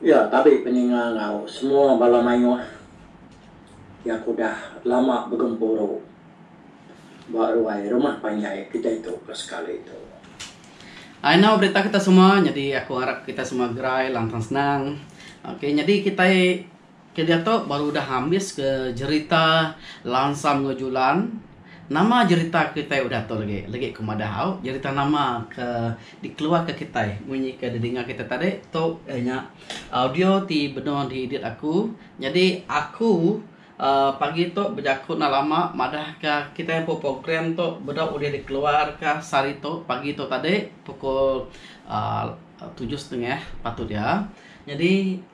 Ya, tabi peninga enggau semua bala mayuh iya ke udah lama begempuru ba ruai rumah panjai kitai tu ke sekali tu. Ai enggau berita kita semua nyadi aku ngarap kita semua gerai lantang senang. Okey nyadi kitai Ke diatu baru udah ambis ke jerita Lansam enggau Julan. Nama jerita kitai udah tu lagi? Lagi ku madah au, jerita nama ke dikeluarka kitai munyi ke didinga kitai tadi tu iya nya audio ti benung diedit aku. Nyadi aku uhh pagi tu bejaku enda lama madahka kitai empu program tu bedau ulih dikeluarka sehari tu pagi tu tadi pukul uhh tujuh setengah patut iya. Nyadi.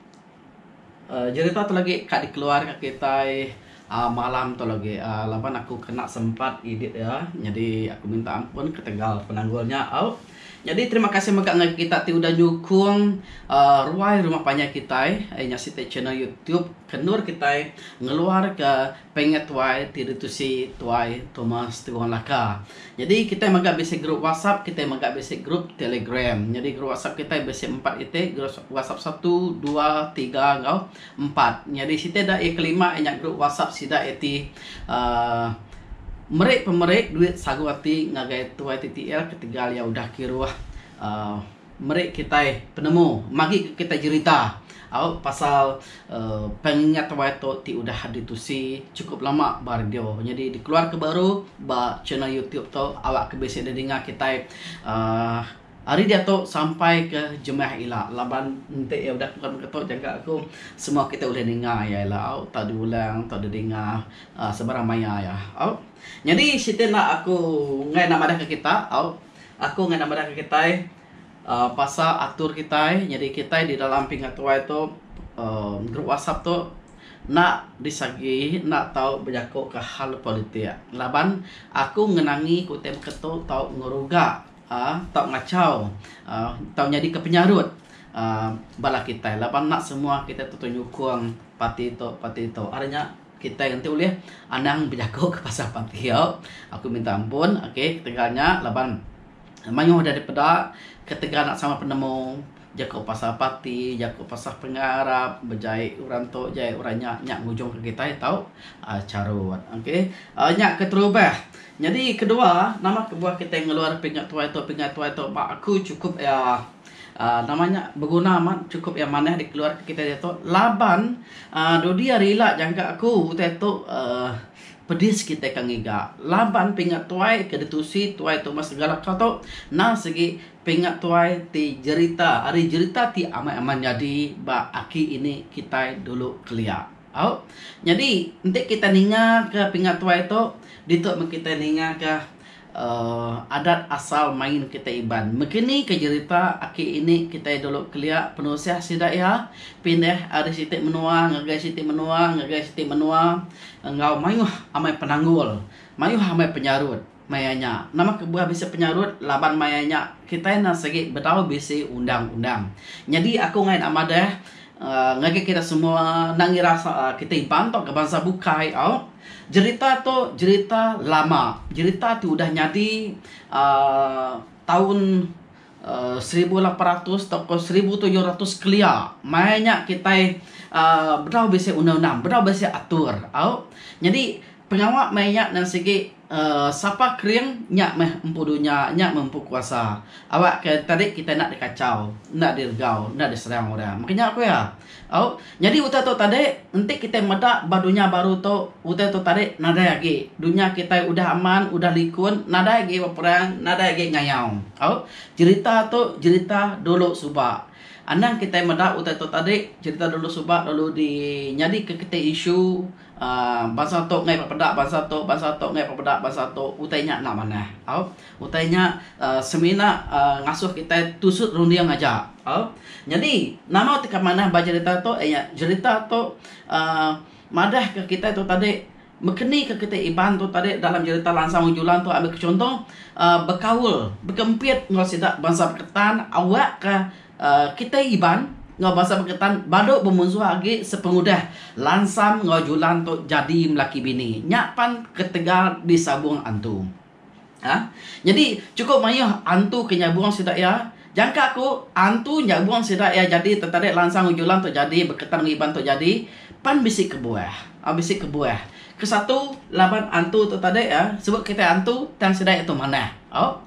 Jerita tu lagi ka dikeluar ka kitai uhh malam tu lagi uhh laban aku kena sempat edit iya nyadi aku minta ampun ketegal penanggul nya au. Nyadi terima kasih mega ngagai kita ti udah nyukung uhh ruai rumah panjai kitai nya siti channel youtube ke endur kitai ngeluar ka Pengingat tuai ti ditusi tuai Thomas Teguang Laka. Nyadi kitai mega bisi group WhatsApp, kitai mega bisi group Telegram. Nyadi group WhatsApp kitai bisi empat iti, group WhatsApp satu, dua, tiga enggau empat. Nyadi siti da iya kelima iya nya group WhatsApp sida iti uhh meri pemeri duit sagu ati ngagai tuai TTL ketegal iya udah kiruh uhh Meri kitai penemu magi ke kitai jerita au pasal pengingat tuai tu ti udah ditusi chukup lama ba radio. Nyadi dikeluar ke baru ba channel youtube tu awak ke bisi didinga kitai uhh ari diatu sampai ke jemah ila laban enti iya udah keluar mega tu jaga aku semua kitai ulih ninga iya ila au tau diulang tau didinga uhh sebarang maya iya au. Nyadi siti enda aku enggai enda madah ke kita au. Aku ngena madah ke kitai uhh pasal atur kitai nyadi kitai di dalam pingat tuai tu uhh group whatsapp tu enda disagi enda tau bejaku ke hal politik laban aku ngenangi ku utai baka tu tau ngeruga uhh tau ngachau uhh tau nyadi ke penyarut uhh bala kitai laban enda semua kitai tu nyukung parti tu parti tu ari nya. Kitai enti ulih anang bejaku ke pasal parti au. Aku minta ampun ok ketegal nya laban mayuh udah dipeda ketegal enda sama penemu jaku pasal parti jaku pasal pengarap bejai orang tu jai orang nya nya ngujung ke kitai tau uhh charut ok. Uhh nya keterubah. Nyadi kedua nama kebuah kitai ngeluar pingat tuai tu pingat tuai tu ba aku chukup iya. uhh nama nya beguna amat chukup iya manah dikeluar ke kitai diatu laban uhh dudi hari ila jangka aku utai tu uhh pedis kitai ka ngiga laban pingat tuai ke ditusi tuai Thomas Galaka tu endang sigi pingat tuai ti jerita ari jerita ti amat amat nyadi ba aki ini kitai dulu kelia. Au nyadi enti kitai ninga ka pingat tuai tu ditu meh kitai ninga ka. Adat asal main kitai Iban. Mekini ke jerita aki ini kitai dulu kelia penusah sida iya pindah ari siti menua ngagai siti menua ngagai siti menua enggau mayuh amai penanggul mayuh amai penyarut maya nya. Nama kebuah bisi penyarut laban maya nya kitai enda sigi bedau bisi undang-undang. Nyadi aku ngain madah ngagai kita semua enda ngira kitai Iban tauka bansa bukai au. Jerita tu jerita lama, jerita ti udah nyadi uhh taun uhh 1800 tauka 1700 kelia. Maya nya kitai uhh bedau bisi undang-undang, bedau bisi atur au. Nyadi pengawa maya nya nang sigi uhh sapa kering nya meh empu dunya, nya meh empu kuasa. Awak ke tadi kitai enda dikachau, enda diregau, enda diserang orang. Maka nya ku iya. Au, nyadi utai tu tadi enti kitai meda ba dunya baru tu, utai tu tadi nadai agi. Dunya kitai udah aman, udah likun, nadai agi beperang, nadai agi ngayau. Au, jerita tu jerita dulu suba. Anang kitai meda utai tu tadi jerita dulu suba lalu di nyadika kitai isu uhh bansa tu ngai peda bansa tu, bansa tu ngai peda bansa tu, utai nya enda manah. Au. Utai nya semina ngasuh kitai tusut runding aja. Nyadi, nama ti ka manah ba jerita tu iya nya jerita tu uhh madahka kitai tu tadi mekenika kitai Iban tu tadi dalam jerita Lansang Ujulan tu ambi ke chunto uhh bekaul bekempit enggau sida bansa Beketan awakka uhh kitai Iban enggau bansa Beketan badu bemunsuh agi sepengudah Lansam enggau Julan tu jadi melaki bini. Nya pan ketegal disabung antu. Ha? Nyadi chukup mayuh antu ke nyabung sida iya. Jangka aku antu nyabung sida iya jadi tetarik lansang ujulan tu jadi beketan enggau Iban tu jadi pan bisi kebuah. Au bisi kebuah. Kesatu laban antu tu tadi ah sebut kitai antu tang sida iya tu manah. Au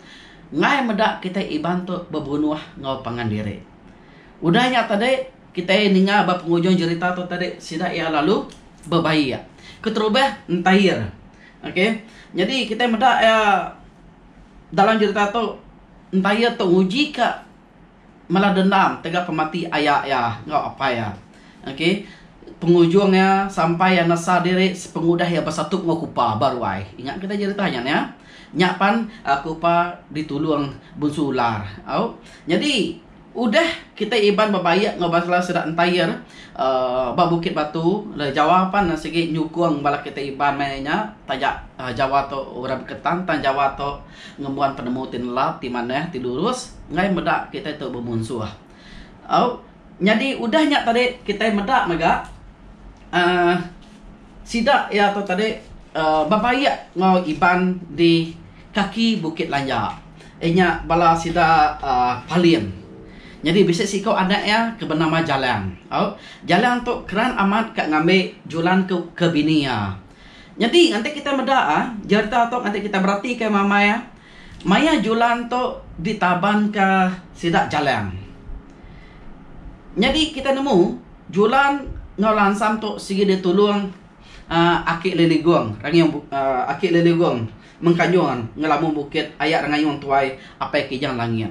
enggai meda kitai Iban tu bebunuh enggau pangan diri. Udah nya tadi kitai ninga ba pengujung jerita tu tadi sida iya lalu bebaik. Keterubah entair. Okey. Nyadi kitai meda iya dalam jerita tu Entaya tu nguji ka mela dendam tegal pemati aya iya enggau apai iya. Okey. Pengujung iya sampai iya nesa diri sepengudah iya besatup enggau Kupa ba ruai. Ingat kita jerita nya nya. Nya pan Kupa ditulung Bunsu Ular. Au. Nyadi Udah kitai Iban bebaik enggau bala sida entire ba Bukit Batu lalu Jawa pan sigi nyukung bala kitai Iban maya nya taja Jawa tu orang Beketan tang Jawa tu ngembuan penemu ti nelap ti manah ti lurus enggai meda kitai tu bemunsuh. Au nyadi udah nya tadi kitai meda mega uhh sida iya tu tadi uhh bebaik enggau Iban di kaki Bukit Lanja. Iya nya bala sida Paling. Nyadi bisi siku anak iya ke benama Jalang. Au, Jalang tu keran amat ka ngambi Julan ke ke bini iya. Nyadi nganti kitai meda ah, jerita tu nganti kitai beratika mamai ah, maya Julan tu ditabanka sida Jalang. Nyadi kitai nemu Julan enggau Lansam tu sigi ditulung aaa aki Leligong, Ranging aaa aki Leligong. Mengkanyung ngelamung bukit aya Rengayung tuai apai Kijang Langit.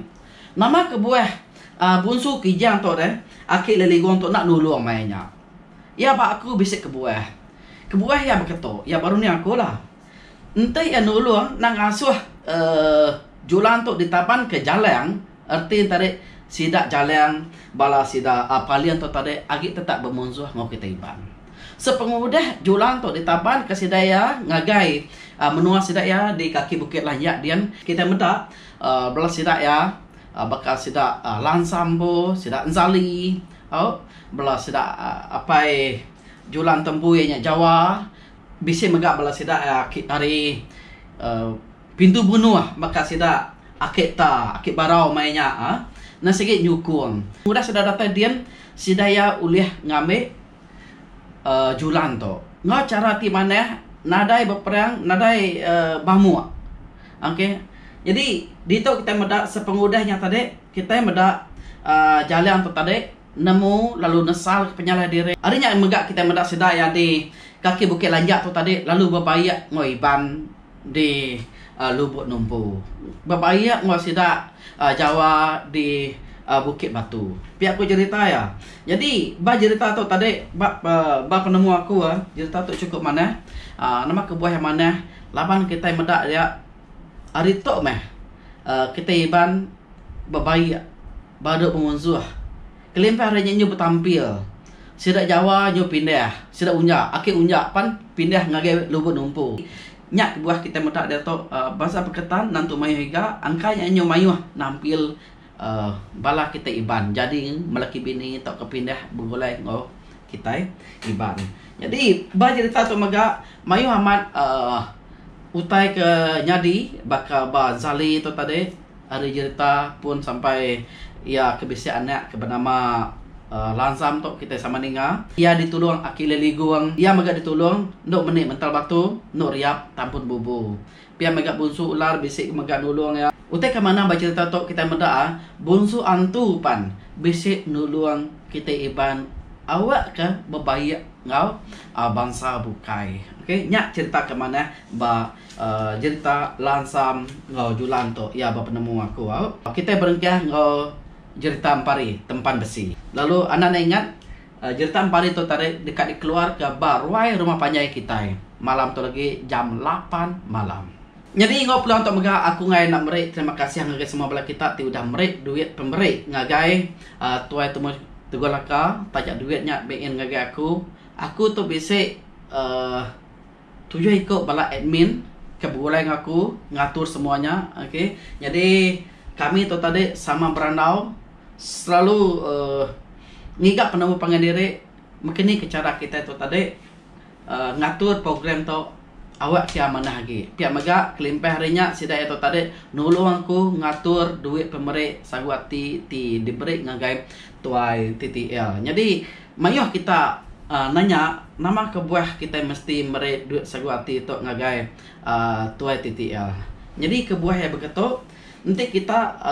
Nama kebuah Bunsu Kijang tu deh aki Leligung tu enda nulung maya nya. Iya ba aku bisi kebuah. Kebuah iya beketu, iya ba runding aku lah. Enti iya nulung enda ngasuh uhh Julan tu ditaban ke Jalang erti tadi sida Jalang bala sida Paling tu tadi agi tetap bemunsuh enggau kitai Iban. Sepengudah Julang tu ditabanka sida iya ngagai menua sida iya di kaki Bukit Lanjak din, kitai meda bala sida iya baka sida Lang Sambo, sida Enzali, au bala sida apai Julang Tembu iya nya Jawa, bisi mega bala sida iya ari Pintu Bunuh baka sida Aki Ta, Aki Barau maya nya ne sigi nyukung. Udah sida datai din, sida iya ulih ngambi. Julan tu. Enggau chara ti manah nadai beperang nadai bamuk. Ok nyadi ditu kitai meda sepengudah nya tadi kitai meda uhh jalang tu tadi nemu lalu nesal penyalah diri. Ari nya mega kitai meda sida iya di kaki Bukit Lanjak tu tadi lalu bebaik enggau Iban. Di Lubok Numpu. Bebaik enggau sida Jawa di Bukit Batu. Pia ku jerita iya. Nyadi ba jerita tu tadi ba ba penemu aku jerita tu chukup manah. Nama kebuah iya manah laban kitai meda dia ari tu meh kitai Iban bebaik badu bemunsuh. Kelimpah ari nya nyu betampil. Sida Jawa nyu pindah, sida Unja, aki Unja pan pindah ngagai Lubok Numpu. Nya kebuah kitai meda diatu bansa Peketan nentu mayuh iga angka nya nyu mayuh nampil bala kitai Iban jadi melaki bini tauka pindah begulai enggau kitai Iban. Nyadi ba jerita tu mega mayuh amat uhh utai ke nyadi baka ba Zali tu tadi. Ari jerita pun sampai iya ke bisi anak ke benama Lansam tu kitai sama ninga. Iya ditulung Aki Leligung. Iya mega ditulung Endu Meni Mental Batu, Endu Riap Tampun Bubu. Pia mega Bunsu Ular bisi mega nulung iya. Utai ke manah ba jerita tu kitai meda Bunsu Antu pan bisi nulung kitai Iban awak ke bebaik enggau bansa bukai. Ok nya cerita ke manah ba. Jerita Lansam enggau Julan tu iya ba penemu aku au. Kitai berengkah enggau jerita Empari Tempan Besi. Lalu anda enda ingat jerita Empari tu tadi deka dikeluarka ba ruai rumah panjai kitai malam tu lagi jam lapan malam. Nyadi enggau peluang tu mega aku enggai enda meri terima kasih ngagai semua bala kita ti udah meri duit pemeri ngagai Tuai Tumu Teguh Laka taja duit nya bein ngagai aku. Aku tu bisi uhh. Tujuh iku bala admin ke begulai enggau aku ngatur semua nya ok. Nyadi kami tu tadi sama berandau selalu uhh ngiga penemu pangan diri meka ni ke chara kitai tu tadi uhh ngatur program tu. Awak kia manah agi. Pia mega kelimpah ari nya sida iya tu tadi nulung aku ngatur duit pemeri sagu ati ti diberi ngagai tuai TTL. Nyadi mayuh kita nanya nama kebuah kitai mesti meri duit sagu ati tu ngagai tuai TTL. Nyadi kebuah iya begitu enti kita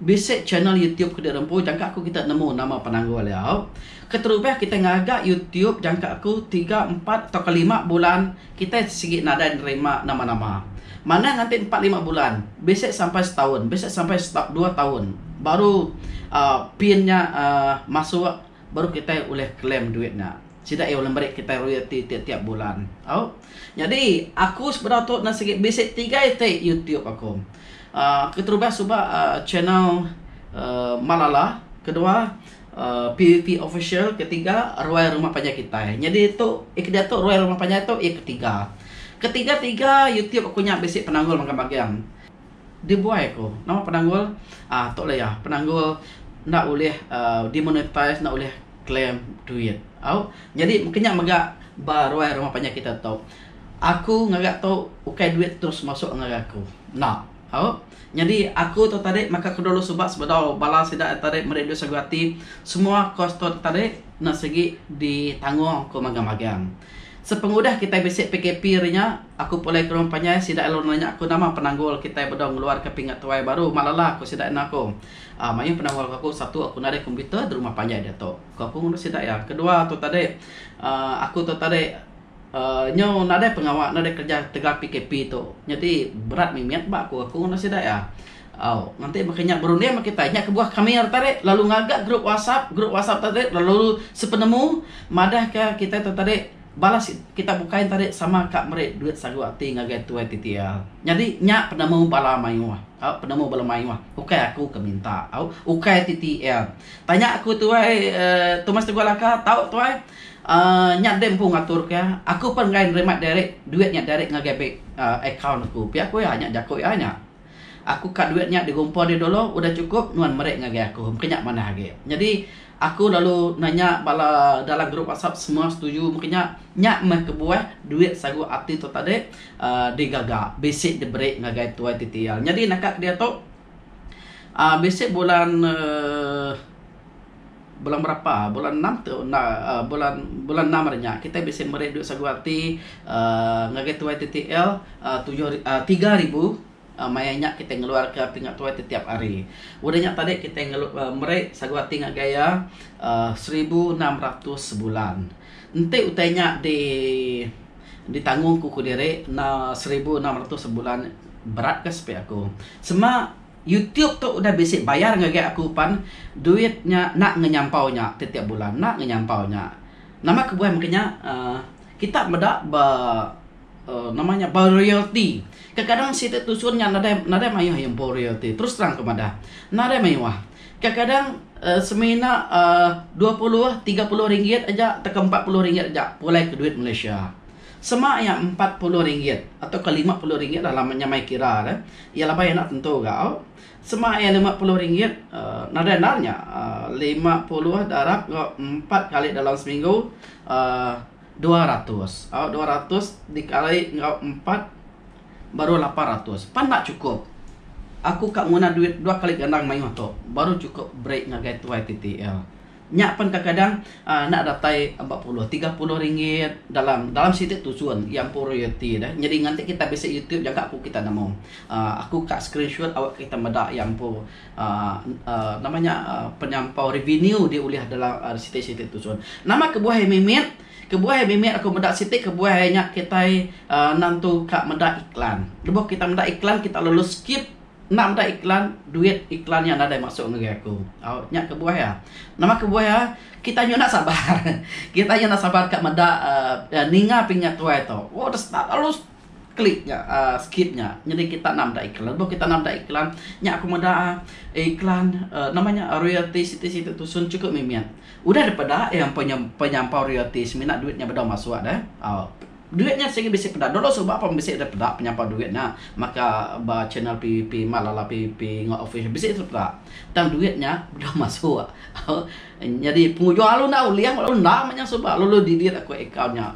bisi channel YouTube ke dirempu jangka aku kita nemu nama penanggul iya. Keterubah kitai ngaga YouTube jangka aku tiga empat tauka lima bulan kitai sigi nadai nerima nama-nama. Manah nganti empat lima bulan bisi sampai setaun bisi sampai dua taun baru uhh pin nya uhh masuk baru kitai ulih claim duit nya. Sida iya ulih meri kitai royalti tiap-tiap bulan. Au. Nyadi aku sebedau tu ne sigi bisi tiga iti YouTube aku. uhh Keterubah suba uhh channel uhh Malala, kedua uhh PVP Official, ketiga Ruai Rumah Panjai Kitai. Nyadi tu diatu Ruai Rumah Panjai tu iya ketiga. Ketiga-tiga YouTube aku nya bisi penanggul magang-magang. Dibuai aku. Nama penanggul? uhh Tu lah iya penanggul enda ulih uhh demonetize enda ulih claim duit. Au nyadi mungkin nya mega ba ruai rumah panjai kita tu. Aku ngaga tu ukai duit terus masuk ngagai aku. Enda. Au nyadi aku tu tadi maka aku dulu suba sebedau bala sida tadi meri duit sagu ati semua kos tu tadi enda sigi ditanggung ku magang-magang. Sepengudah kitai bisi PKP ri nya, aku pulai ke rumah panjai sida lalu nanya aku nama penanggul kitai bedau ngeluarka pingat tuai baru malala ku sida ina aku. Aa mayuh penanggul ku aku satu aku nadai komputer di rumah panjai diatu. Ku aku ngurus sida iya. Kedua tu tadi aa aku tu tadi aa nyau nadai pengawa nadai kerja tegal PKP tu. Nyadi berat mimit ba aku aku ngurus sida iya. Au nganti baka nya berunding meh kitai. Nya kebuah kami ari tadi lalu ngaga group whatsapp, group whatsapp tadi lalu sepenemu madahka kitai tu tadi Bala kita bukai enti tadi sama ka meri duit sagu ati ngagai tuai TTL. Nyadi nya penemu bala mayuh. Au penemu bala mayuh. Ukai aku ke minta. Au ukai TTL. Tanya aku tuai uhh Thomas Teguh Laka tau tuai uhh nya deh empu ngatur ke. Aku pun enggai nerima direct duit nya direct ngagai bank uhh account aku. Pia ku iya nya jaku iya nya. Aku ka duit nya digumpul dih dulu udah chukup nuan meri ngagai aku. Mungkin nya manah agi. Nyadi aku lalu nanya bala dalam group whatsapp semua setuju mungkin nya nya meh kebuah duit sagu ati tu tadi uhh digaga bisi diberi ngagai tuai TTL. Nyadi naka ke diatu uhh bisi bulan uhh bulan berapa bulan enam tu enda uhh bulan bulan enam ari nya kitai bisi meri duit sagu ati uhh ngagai tuai TTL uhh tujuh uhh 3000 uhh maya nya kitai ngeluarka pingat tuai tetiap hari. Udah nya tadi kitai ngelu meri sagu ati ngagai iya uhh 1600 sebulan. Enti utai nya di ditanggung ku kediri enda 1600 sebulan berat ka sepi aku. Sema YouTube tu udah bisi bayar ngagai aku pan duit nya enda ngenyampau nya tetiap bulan enda ngenyampau nya. Nama kebuah mega nya uhh kita meda ba uhh nama nya ba royalti. Kekadang siti tusun nya nadai nadai mayuh iya empu royalti terus terang ku madah nadai mayuh. Kekadang uhh semina uhh 20 30 ringgit aja tauka 40 ringgit aja pulai ke duit Malaysia. Sema iya 40 ringgit atau ke 50 ringgit lah lama nyamai kira ne. Iya labai enda tentu ga au. Sema iya 50 ringgit uhh nadai endar nya uhh 50 darab enggau empat kali dalam seminggu uhh 200. Au 200 dikali enggau empat baru 800. Pan enda chukup. Aku ka nguna duit dua kali gandang mayuh tu baru chukup beri ngagai tuai TTL. Nya pen kadang-kadang uhh enda datai 40, 30 ringgit dalam dalam siti tusun iya empu royalti deh. Nyadi nganti kita bisi youtube jaga ku kita nemu. uhh Aku ka screenshot awak kita meda iya empu uhh uhh nama nya uhh penyampau revenue diulih dalam siti-siti tusun. Nama kebuah iya mimit? Kebuah iya mimit aku meda siti kebuah iya nya kitai uhh nentu ka meda iklan. Lebuh kita meda iklan kita lalu skip. Enda meda iklan, duit iklan nya nadai masuk ngagai aku. Au, nya kebuah iya. Nama kebuah iya? Kita nyu enda sabar. Kita nyu enda sabar ka meda uhh ninga pingat tuai tu. Oh dah start lalu klik nya uhh skip nya. Nyadi kita enda meda iklan. Lebuh kita enda meda iklan, nya aku meda iklan uhh nama nya royalti siti-siti tusun chukup mimit. Udah dipeda iya penyampau royalti semina duit nya bedau masuk deh. Au. Duit nya sigi bisi peda. Dulu suba pun bisi deh peda penyampau duit nya maka ba channel PVP Malala PVP enggau official bisi deh peda. Tang duit nya bedau masuk. Nyadi pengujung lalu enda ulih lalu enda meh nya suba lalu delete aku account nya.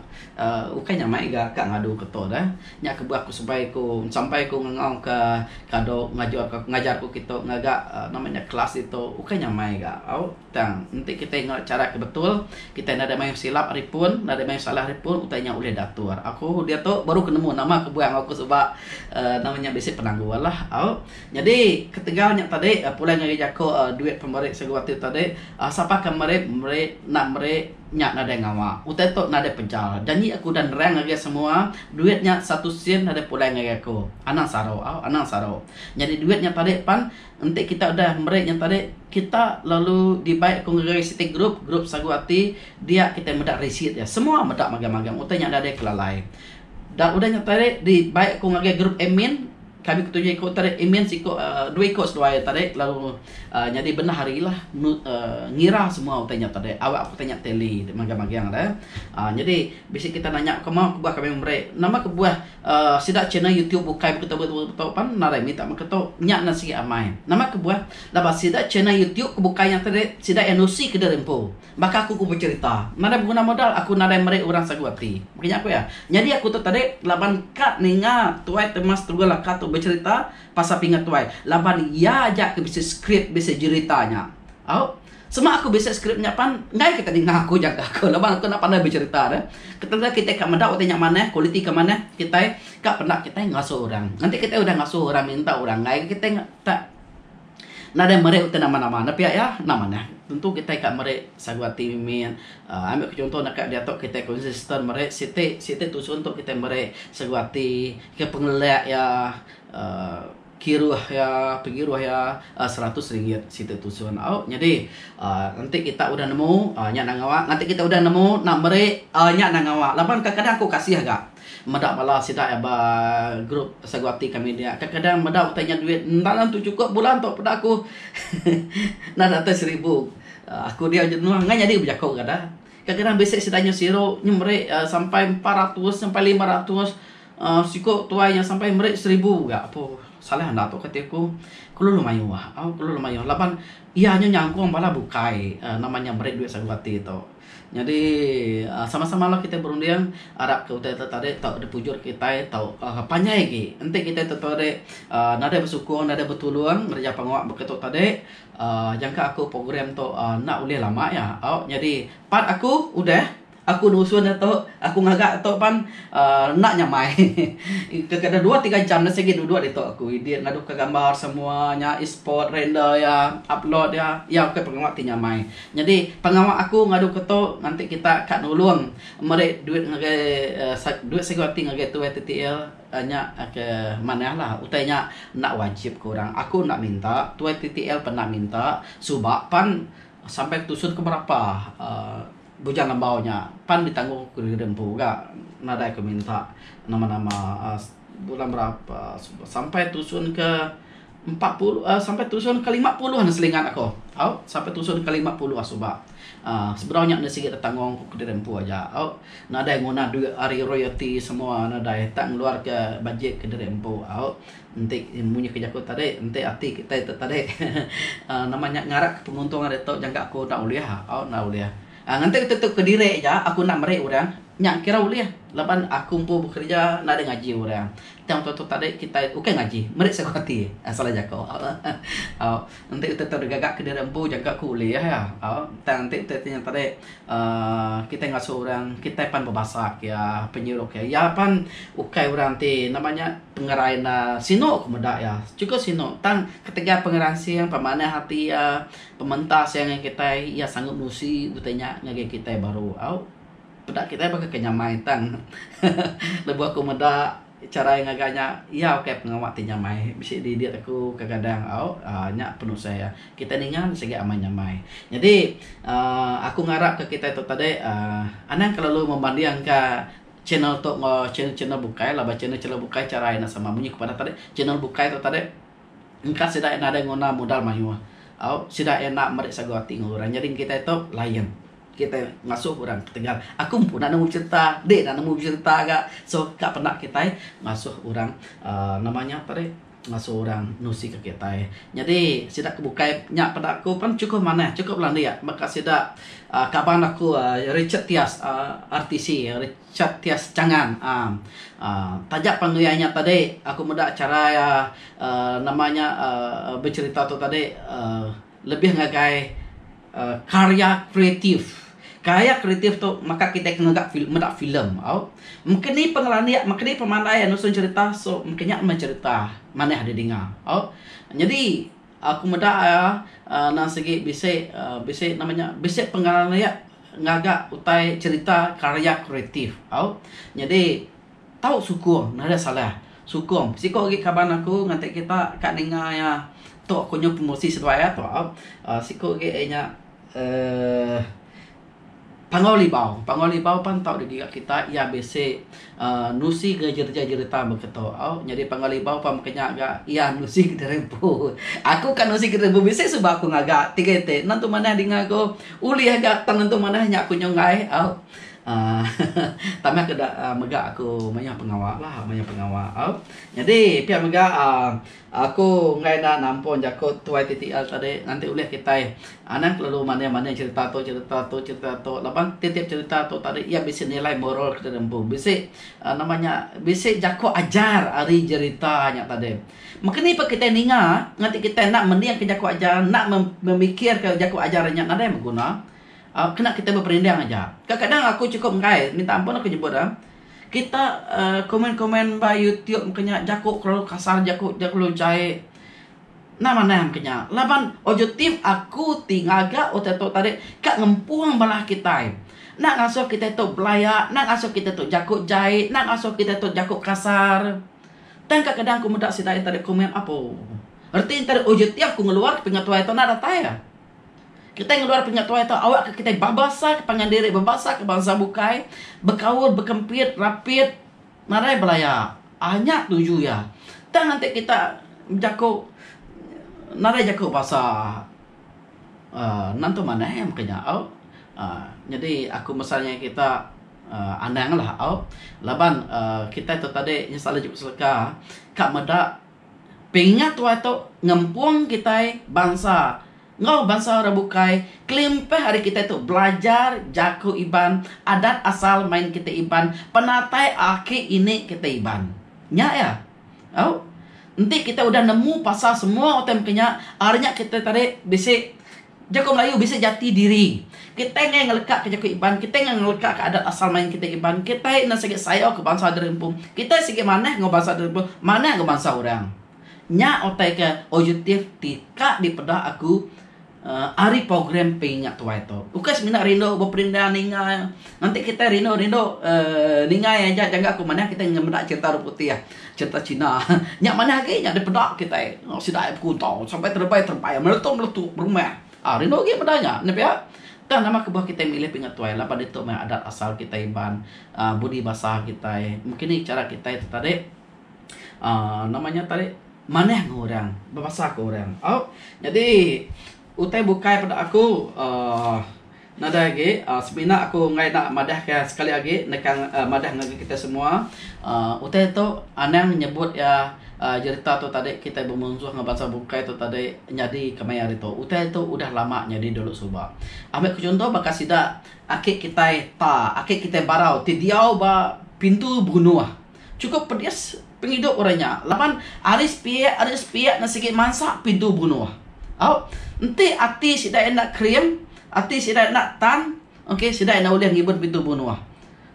Ukai nyamai ga ka ngadu ke tu deh. Nya kebuah aku sebai ku sampai ku ngangau ka kado ngajar ngajar ku kitu ngaga nama nya kelas ditu ukai nyamai ga au tang enti kitai ngena chara ke betul kitai nadai mayuh silap ari pun nadai mayuh salah ari pun utai nya ulih diatur. Aku diatu baru ke nemu nama kebuah enggau aku suba uhh nama nya bisi penanggul lah au. Nyadi ketegal nya tadi pulai ngagai jaku duit pemeri segu ati tadi sapa ke meri meri enda meri. Nya nadai ngawa. Utai tu nadai pejal. Janji aku udah nerang ngagai semua, duit nya satu sen nadai pulai ngagai aku. Anang saru au, anang saru. Nyadi duit nya tadi pan enti kita udah meri nya tadi, kita lalu dibai ku ngagai siti group, group sagu ati, dia kitai meda risit iya. Semua meda magang-magang. Utai nya nadai kelalai. Da udah nya tadi dibai ku ngagai group admin. Kami ketujuh iku tadi admin siku dua iku seduai tadi lalu nyadi bendahari lah ngira semua utai nya tadi awak utai nya tally magang-magang deh. Nyadi bisi kita nanya ke meh kebuah kami meri nama kebuah sida channel youtube bukai beketu beketu pan nadai minta beketu nya ne sigi amai. Nama kebuah laban sida channel youtube ke bukai nya tadi sida iya nusi ke diri empu. Baka aku ku becherita, nadai beguna modal aku nadai meri orang sagu ati. Baka nya ku iya. Nyadi aku tu tadi laban ka ninga tuai Temas Tunggal Laka tu becherita pasal pingat tuai laban iya aja ke bisi skrip bisi jerita nya. Au. Sema aku bisi skrip nya pan enggai kita ninga aku jaga aku laban aku enda pandai becherita deh. Ketegal kitai ka meda utai nya manah, kualiti ke manah kitai ka penda kitai ngasuh orang. Enti kitai udah ngasuh orang minta orang enggai kitai tak Nadai meri utai nama-nama ne pia iya enda manah. Tentu kitai ka meri sagu ati mimit uhh ambi ke chunto naka diatu kitai konsisten meri siti siti tusun tu kitai meri sagu ati ke pengelek iya uhh kiruh iya pengiruh iya uhh seratus ringgit siti tusun au. Nyadi uhh enti kita udah nemu uhh nya ngawa enti kita udah nemu nak meri uhh nya ngawa laban kadang-kadang aku kasih ga. Meda bala sida iya ba group sagu ati kami dia. Kadang-kadang meda utai nya duit enda nentu chukup bulan tu peda aku enda datai seribu. Aku diau jenuh enggai nyadi bejaku ga dah. Kadang-kadang bisi sida nya siru nya meri sampai 400 sampai 500 uhh siku tuai nya sampai meri seribu ga apuh salah enda tu kati aku. Kelalu mayuh au kelalu mayuh laban iya nya nyangkung bala bukai nama nya meri duit sagu ati tu. Nyadi sama-sama lah kitai berunding arap ke utai tu tadi tau dipujur kitai tau panjai agi. Enti kitai tu tadi uhh nadai besukung nadai betulung ngereja pengawa baka tu tadi uhh jangka aku program tu uhh enda ulih lama iya. Au nyadi part aku udah aku nusun ne tu aku ngaga tu pan uhh enda nyamai. Kadang dua tiga jam ne sigi duduk ditu aku edit ngadu ka gambar semua nya export render iya upload iya. Iya ukai pengawa ti nyamai. Nyadi pengawa aku ngadu ke tu nganti kita ka nulung meri duit ngagai duit sigu ati ngagai tuai TTL nya ke manah lah utai nya enda wajib ke orang. Aku enda minta tuai TTL pun enda minta suba pan sampai tusun ke berapa uhh bujang lembau nya pan ditanggung ku diri empu ga nadai ku minta nama nama uhh bulan berapa sampai tusun ke 40 sampai tusun ke 50 ne selingat aku. Au sampai tusun ke 50 suba. Aaa sebedau nya ne sigi tetanggung ku kediri empu aja. Au nadai nguna duit ari royalti semua nadai tak ngeluar ke bajet kediri empu. Au enti munyi ke jaku tadi enti ati kitai tu tadi aaa nama nya ngarap ke penguntung ari tu jangka aku enda ulih. Au enda ulih. Aaa nganti tu kediri aja aku enda meri orang nya kira ulih laban aku empu bekereja nadai ngaji orang. Tang tu tadi kitai ukai ngaji meri sagu ati salah jako au enti utai tu digaga kediri empu jaga ku ulih iya au tang enti utai ti nya tadi uhh kitai ngasuh orang kitai pan bebasa ke iya penyiru ke iya pan ukai orang ti nama nya pengerai ne sinu ku meda iya chukup sinu tang ketegal pengeransing pemanah ati iya pementas iya ngagai kitai iya sanggup nusi utai nya ngagai kitai baru au. Peda kitai baka ke nyamai tang lebuh aku meda chara iya ngaga nya iya ukai pengawa ti nyamai bisi didit aku kadang au uhh nya penusah iya. Kitai ninga ne sigi amai nyamai. Nyadi uhh aku ngarap ke kitai tu tadi uhh anang kelalu membandingka channel tu enggau channel channel bukai laban channel channel bukai chara iya enda sama munyi ku padah tadi channel bukai tu tadi engka sida iya nadai nguna modal mayuh au sida iya enda meri sagu ati enggau orang nyadi kitai tu lain. Kitai ngasuh orang ketegal aku empu enda nemu becerita, dek enda nemu becerita ga. So ka penda kitai ngasuh orang uhh nama nya tadi. Ngasuh orang nusi ke kitai. Nyadi sida ke bukai nya peda aku pan chukup manah chukup landik baka sida uhh kaban aku uhh Richard Tias uhh RTC Richard Tias Changan uhh taja pan iya nya tadi aku meda chara iya uhh nama nya uhh becherita tu tadi uhh lebih ngagai Karya kreatif. Karya kreatif tu maka kitai ke ngaga meda filem au. Mungkin ni pengelandik mungkin ni pemandai nusun cherita so mungkin nya meh cherita manah didinga au. Nyadi aku meda iya nang sigi bisi bisi nama nya bisi pengelandik ngaga utai cherita karya kreatif au. Nyadi tau sukung nadai salah sukung. Siko agi kaban aku nganti kita ka ninga iya tu aku nyau pengerusi seduai iya tu au. uhh Siko agi iya nya uhh Panggau Libau. Panggau Libau pan tau digiga kita iya bisi uhh nusi ke jerita-jerita meh ketu au. Nyadi Panggau Libau pan meh nya ga iya nusi kediri empu. Aku ka nusi kediri empu bisi suba aku ngaga tiga iti nentu manah dinga ku ulih ga tang nentu manah nya aku nyunggai au. Tambah ke da mega aku mayuh pengawa lah mayuh pengawa au. Nyadi pia mega uhh aku enggai enda nampung jaku tuai TTL tadi nganti ulih kitai anang kelalu manding manding cherita tu cherita tu cherita tu laban tiap tiap cherita tu tadi iya bisi nilai moral kediri empu bisi uhh nama nya bisi jaku ajar ari jerita nya tadi. Meka ni pun kitai ninga nganti kitai enda mending ke jaku ajar enda memikir ke jaku ajar nya nadai beguna. Kena kitai beperinding aja. Kadang-kadang aku chukup enggai, minta ampun aku nyebut ah. Kita uhh komen-komen ba YouTube meka nya jaku kelalu kasar jaku kelalu jai. Enda manah meka nya laban objektif aku ti ngaga utai tu tadi ka ngempung bala kitai. Enda ngasuh kitai tu belaya, enda ngasuh kitai tu jaku jai, enda ngasuh kitai tu jaku kasar. Tang kadang-kadang aku meda sida tadi komen apo. Reti enti objektif aku ngeluar ke pengatuai tu enda datai ah. Kitai ngeluar pengingat tuai tu awakka kitai bebasa ke pangan diri, bebasa ke bansa bukai, bekaul, bekempit, rapit, nadai belaya. Aaa nya tuju iya. Tang enti kita bejaku nadai jaku basa aaa nentu manah iya meka nya au. Aaa nyadi aku mesa nya kita aaa anang lah au laban aaa kitai tu tadi nyesal aja pesereta ka meda Pengingat tuai tu ngempung kitai bansa enggau bansa orang bukai kelimpah ari kitai tu belajar jaku Iban, adat asal main kitai Iban, penatai aki ini kitai Iban. Nya iya. Au. Enti kitai udah nemu pasal semua utai meka nya, ari nya kitai tadi bisi Jaku Melayu bisi jati diri. Kitai enggai ngeleka ke jaku Iban, kitai enggai ngeleka ke adat asal main kitai Iban, kitai enda sigi sayau ke bansa diri empu. Kitai sigi manah enggau bansa diri empu, manah enggau bansa orang. Nya utai ke objektif ti ka dipeda aku uhh ari program Pengingat Tuai tu. Ukai semina rindu beperindang ninga, enti kitai rindu rindu uhh ninga aja jangka ku manah kitai meda cherita orang putih. Cherita Cina. Nya manah agi nya dipeda kitai. Sida ai bekuntau sampai terebai-terebai meletup-meletup berumah. Aa rindu agi meda nya ne pia. Tang nama kebuah kitai milih pingat tuai laban ditu meh adat asal kitai Iban aa budi basa kitai. Mungkin ni chara kitai tu tadi aa nama nya tadi manah enggau orang bebasa ke orang. Au nyadi utai bukai peda aku aa Nadai agi, semina aku enggai enda madahka sekali agi neka madah ngagai kita semua utai tu anang nyebut iya jerita tu tadi kitai bemunsuh enggau bansa bukai tu tadi nyadi kemaya hari tu. Utai tu udah lama nyadi dulu suba. Ambi ke chunto baka sida aki kitai Ta, aki kitai Barau ti diau ba pintu Begunuh. Chukup pedis pengidup orang nya laban ari sepiak ari sepiak ne sigi mansa pintu Begunuh. Au enti ati sida enda kering Ati sida enda tan, ok, sida enda ulih ngibun pintu bunuh.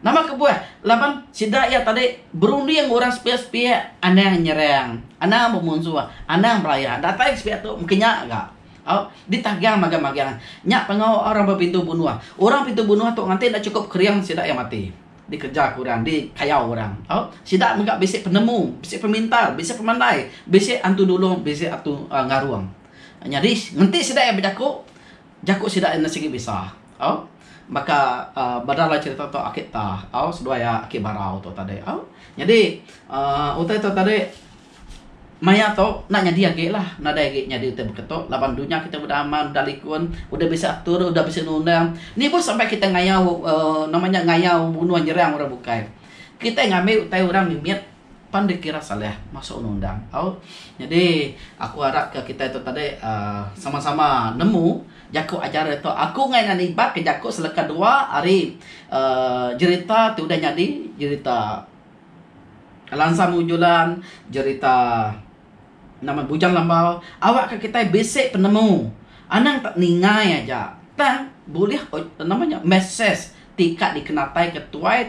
Nama kebuah? Laban sida iya tadi berunding orang sepiak-sepiak anang nyerang, anang bemunsuh, anang belaya. Datai sepiak tu mungkin nya ga. Au, ditagang magang-magang. Nya pengawa orang bepintu bunuh. Orang pintu bunuh tu nganti enda chukup kering sida iya mati. Dikereja ke orang, dikayau orang. Au, sida mega bisi penemu, bisi pemintar, bisi pemandai, bisi antu dulung, bisi antu ngarung. Nyadi ngenti sida iya bejaku, Jaku sida enda sigi bisa. Au. Baka uhh bada alai cherita tu aki ta au seduai iya aki barau tu tadi au. Nyadi uhh utai tu tadi maya tu enda nyadi agi lah nadai agi nyadi utai baka tu laban dunya kita udah aman udah likun udah bisi atur udah bisi undang undang ni pun sampai kita ngayau uhh nama nya ngayau bunuh nyerang orang bukai. Kitai ngambi utai orang mimit. Pan dikira salah masuk undang-undang. Au. Nyadi aku arap ke kitai tu tadi uhh sama-sama nemu jaku ajar ditu. Aku enggai enda nibat ke jaku seleka dua ari uhh jerita ti udah nyadi jerita Lansam Ujulan, jerita nama Bujang Lambau awak ke kitai bisi penemu. Anang tak ningai aja tang bulih nama nya message ti ka dikenatai ke tuai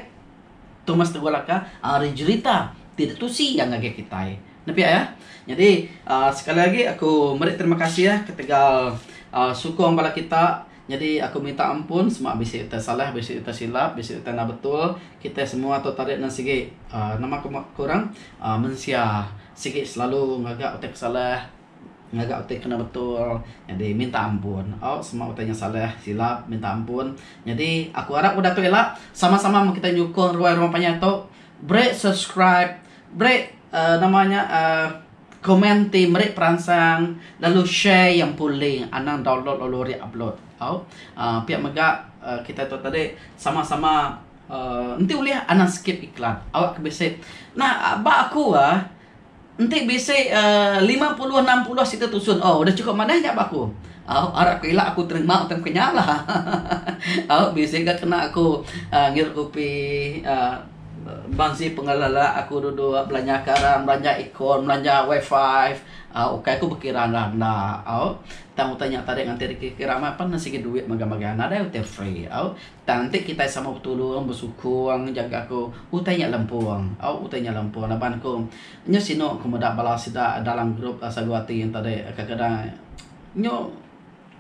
Thomas Teguh Laka ari jerita ti ditusi iya ngagai kitai. Nya pia iya. Nyadi uhh sekali agi aku meri terima kasih ketegal uhh sukung bala kita. Nyadi aku minta ampun sema bisi utai salah bisi utai silap bisi utai enda betul. Kitai semua tu tadi ne sigi uhh nama ku orang uhh mensia sigi selalu ngaga utai ke salah. Ngaga utai kena betul nyadi minta ampun au semua utai nya salah silap minta ampun nyadi aku arap udah tu ila sama sama meh kitai nyukung ruai rumah panjai tu beri subscribe beri uhh nama nya uhh komen ti meri peransang lalu share iya empu link anang download lalu re upload au uhh pia mega uhh kitai tu tadi sama sama uhh enti ulih anang skip iklan awak ke bisi nah ba aku ah. Enti bisi 50 60 siti tusun oh udah cukup manah nya ba aku. Au arap ke ila aku terima utai ke nya lah. Au bisi ga kena aku uhh ngirup kopi uhh bansi pengelelak aku duduk belanja karan belanja aircon belanja wifi uhh ukai ku bekira enda enda au. Tang utai nya tadi nganti dikira kira amat pan sigi duit mega mega nadai utai free au. Tang enti kitai sama betulung besukung jaga ku utai nya lempung. Au utai nya lempung laban ku nyu sinu ku meda bala sida dalam group sagu ati tadi kadang-kadang nyu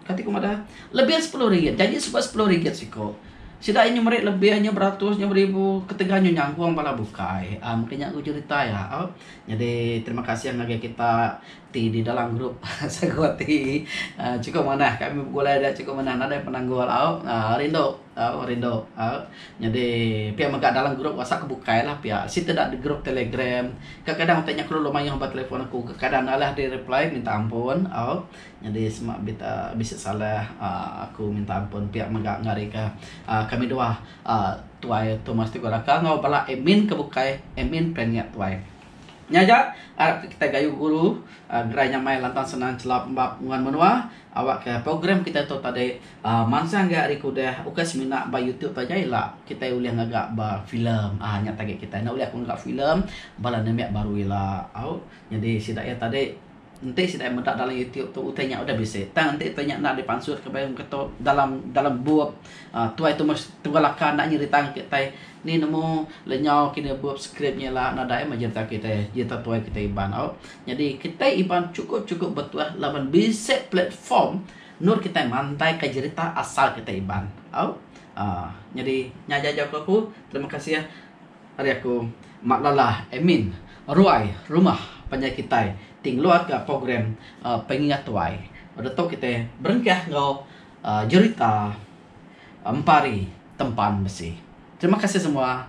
kati ku madah lebih sepuluh ringgit jaji suba sepuluh ringgit siko. Sida nyu meri lebih nyu beratus nyu beribu ketegal nyu nyangkung bala bukai. Aaa mungkin nya ku jerita iya au. Nyadi terima kasih ngagai kita. Ti di dalam group sagu ati chukup manah kami begulai dia chukup manah nadai penanggul au rindu au rindu au nyadi pia mega dalam group whatsapp ke bukai lah pia siti da group telegram kadang kadang utai nya kelalu mayuh ba telefon aku kadang alah di reply minta ampun au nyadi sema bita bisi salah uhh aku minta ampun pia mega ngarika uhh kami dua uhh tuai Thomas Teguh Laka enggau bala admin ke bukai admin Premier Tuai. Nya aja arap ke kitai gayu guru gerai nyamai lantang senang chelap embap nguan menua awak ke program kitai tu tadi uhh mansang ga ari ke udah ukai semina ba youtube aja ila kitai ulih ngaga ba filem uhh nya target kitai enda ulih aku ngaga filem bala nembiak baru ila au nyadi sida iya tadi. Enti sida meda dalam YouTube tu utai nya udah bisi. Tang enti utai nya enda dipansut ke bayung ke tu dalam dalam bup uhh tuai Thomas Tunggal Laka enda nyerita ngan kitai ni nemu lenyau kini bup skrip nya ila nadai meh jerita kitai jerita tuai kitai Iban au. Nyadi kitai Iban chukup chukup betuah laban bisi platform endur kitai mantai ka jerita asal kitai Iban au. uhh Nyadi nya aja jaku aku terima kasih. Ari aku, Maklala Amin, Ruai Rumah Panjai Kitai ti ngeluarka program Pengingat Tuai. Udah tu kitai berengkah enggau jerita Empari Tempan Besi. Terima kasih semua.